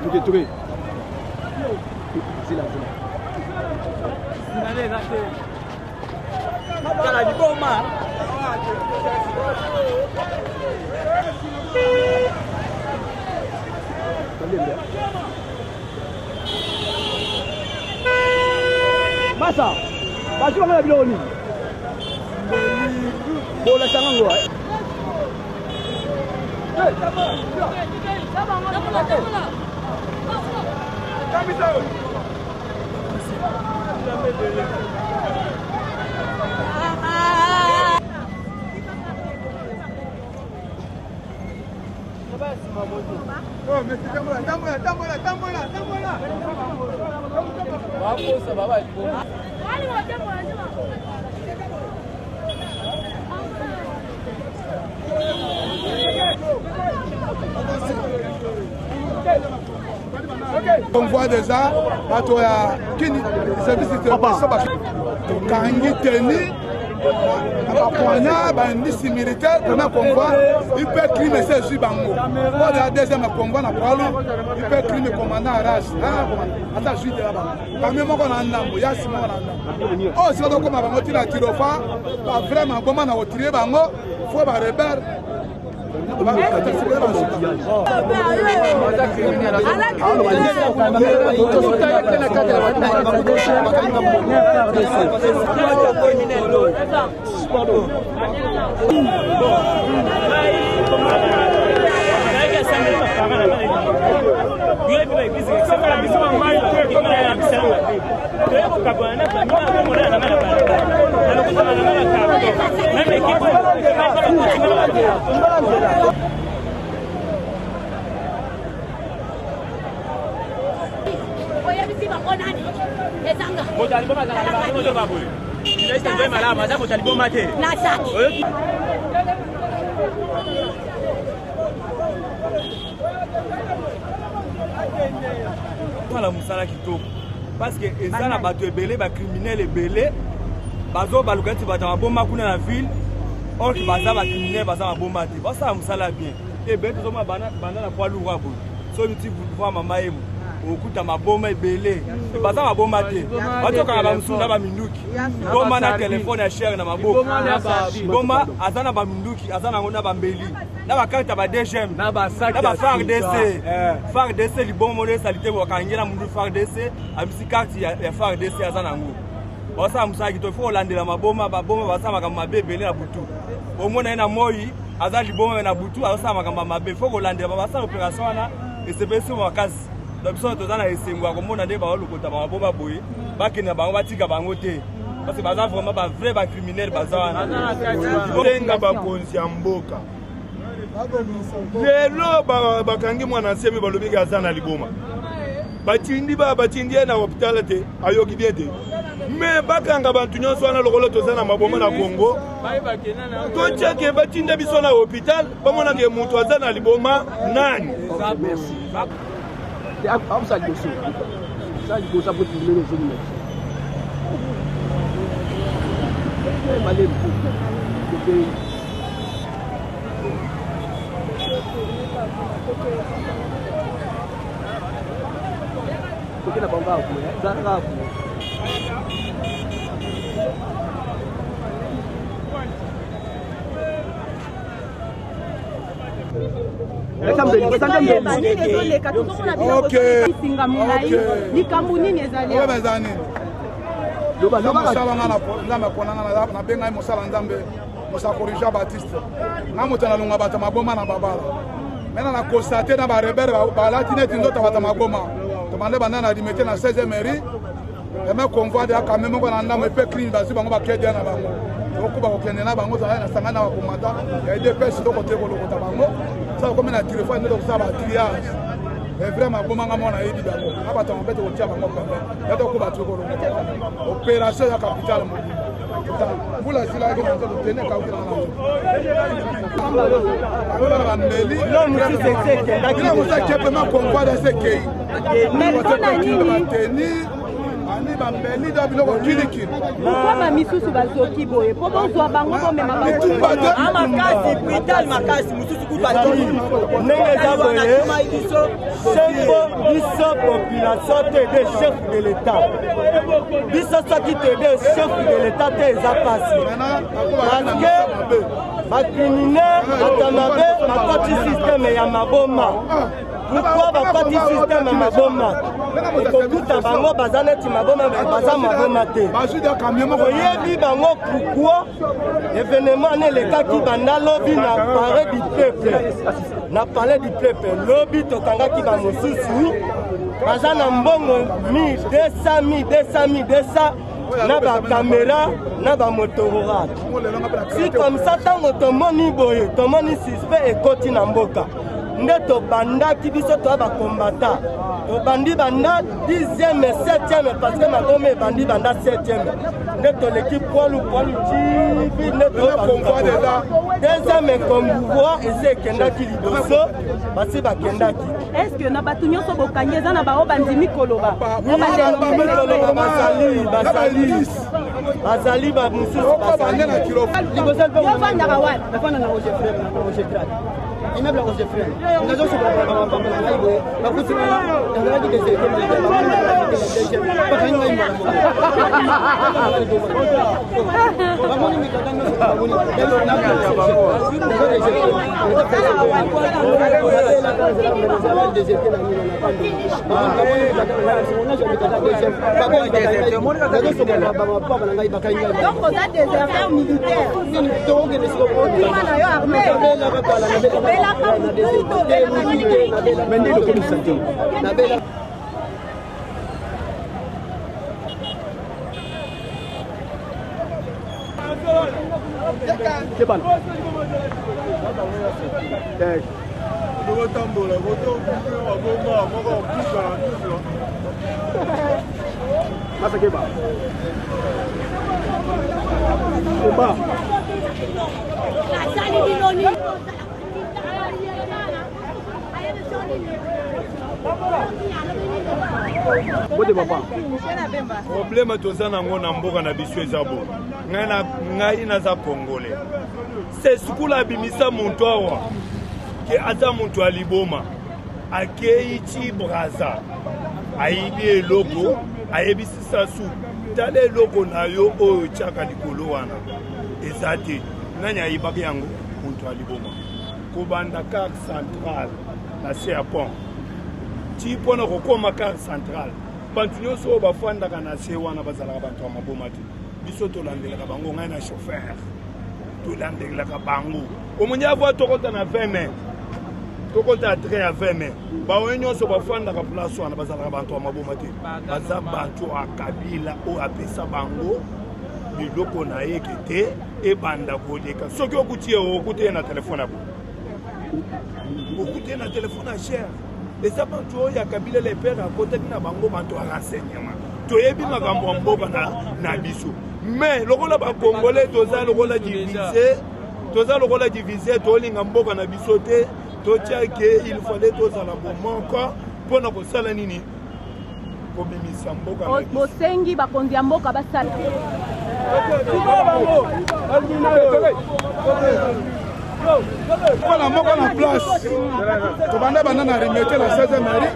Toke toke. Zela zela. Tala liboma. Masa, bazwi bango na biloko nini? Bolakisa ngango. On voit déjà bato ya kini service tokangi teni na bapoignard baindisi militaire premier convoi ipe crime esi ezwi bango oyo ya deuxième convoi na poilu ipe crime commandant arage ata azwi tela bango kame moko na ndambo yasi moko na ndambo oyo sika tokoma bango ntina tirofa bavrai maboma na kotrie bango fo barebele. Oyebisi bango nani ezanga moto aliboma azalaka boye malamu aza moto aliboma te nasaki. Osala mosala kitoko parce que eza na bato ebele bacriminel ebele bazobaluka neti bato ya maboma kuna na ville or que baza bacriminel baza maboma te basala mosala bien ebele tozomona banda na poids lourd boye soki ti voi mama yemo okuta maboma ebele baza maboma te batokaka bamosusu na baminduki boma na telefone ya chere na maboko boma aza na baminduki aza nango na bambeli na bakarte ya ba DGM na ba FARDC eh. FARDC libongo moko esali te bakangi na mundu FARDC abisi carte ya FARDC aza nango basala mosala kitoko ifo kolandela maboma baboma basala makambo mabe ebele na butu omona ye na moi aza liboma me na butu azosala makambo ya mabe fo kolandela basala operation wana esepelisi makasi donc biso toza na esengo ya komona nde baolokota bamaboma boye bakende na bango batika bango te parce que baza vraiment ba vrai ba criminel baza wana. Senga bakonzi ya mboka lelo bakangi mwana nsemi balobi aza na liboma batindi ba batindi ye na hôpital te ayoki bien te me bakanga bantu nyonso wana lokola toza na maboma na congo totiake batinda biso na hôpital bamonake moto aza na liboma nani. Toke na bango kaka boye, eza kaka boye. Nini ezoleka tozomona biloko molai likambo nini ezali eza nini mosala nga nzambe apona nga nabengai mosala nzambe mosakoli jean baptiste nga moto nalonga bato maboma na babala mena na constate na barebele balati neti nzoto bato maboma tobande banda na limete na 16 mairie eme convoi de akame moko na ndambo epe crime bazwi bango bakedia na bango tokokuba kokende na bango tozali na sangani na bakomanda ya idps tokote kolokota bango sa komi na telefone nde tokosala batriage evrai mabomanga mwana ayebi bango na bato ya mabe tokotia bango pembe ya tokoba toki kolokota bango opération ya capitale mobimba mbula esilaki na nzoto tene ekauki na nzoto bambeli bino mosu akepema convoi dase ekei bateni. Ani bambeli da biloko kilikili. Pourquoi bamisusu bazoki boye mpo bozwa bango bomema Bitumba te. Makasi brutal makasi mosusu kutu atoni Ndenge eza boye, sembo biso population te de chef de l'État. Biso soki te de chef de l'État te, eza pasi, parce que bacriminel, bato mabe bakoti système ya maboma. Pourquoi bakoti système ya maboma? Ekokuta bango baza neti maboma, mais baza maboma te. Bazwi da camion moko. Oyebi bango pourquoi? Événement ane elekaki banda lobi na palais du peuple. Na palais du peuple lobi, tokangaki bamosusu baza na mbongo 1200, 1200, 1200, na bakamera na bamotorora. Si comme ça, ntango tomoni boye, tomoni suspect ekoti na mboka, nde tobandaki biso toya bakombata. Tobandi banda 10e, 7e, parce que maboma ebandi banda 7e, nde toleki poilu poilu tibi nde deuxième convoi esi ekendaki liboso, basi bakendaki. Est ce que na bato nyonso bokangi, eza na bao bandimi koloba? Koloba bazali, bazali, bazali bamosusu bazali. Yovandaka wapi? Nafanda na Ogefrem, immeuble ya Ogefrem. Nazosokola bamapapa na ngai boye, bakuti nga nazalaki déserté militaire, bakangi ngai mbala moko. Bamoni mikanda nyonso, bamoni déserté na nini, bamapapa na ngai bakangi ngai. Donc oza déserteur militaire? Tokokende. Okima na yo armée, obelaka motu to obelaka nini? Nabela. Kebana. Tokotambola koto maboma moko kuka na tuso. Masa keba. Keba. Nasali bino nini? Bote papa. Problème toza nango na mboka na biso eza boye. Ngai naza Congolais. Sesukula abimisa moto awa ke aza moto ya liboma, akei ti Braza, ayibi eloko, ayebisi Sasu: "Tala eloko na yo oyo tiaka likolo wana, eza te." Nani ayibaki yango? Moto ya liboma. Kobanda Gare Centrale na se ya pont ti mpona kokóma Gare Centrale, bato nyonso oyo bafandaka na se wana bazalaka bato ya maboma te. Biso tolandelaka bango, ngai na chauffeur tolandelaka bango. Omoni, avant tokɔta na 20 mai, tokɔta ya train ya 20 mai, baoyo nyonso bafandaka place wana bazalaka bato ya maboma te. Baza bato ya Kabila oyo apesa bango biloko na ye ke te ebanda koleka. Soki okuti ye, okuti ye na telefone ya bo, okuti ye na telefone ya cher. Eza bato oyo ya Kabila le père akotaki na bango, bato ya renseignement. Toyebi makambo ya mboka na biso, mais lokola Bacongolais toza lokola divisé, toza lokola divisé, tolinga mboka na biso te. Totia ke il fallait tozala bomoko mpona kosala nini? Kobimisa mboka na biso. Bosengi bakonzi ya mboka basala. Mpona moko na place tobanda banda na Limete na 16 mairie.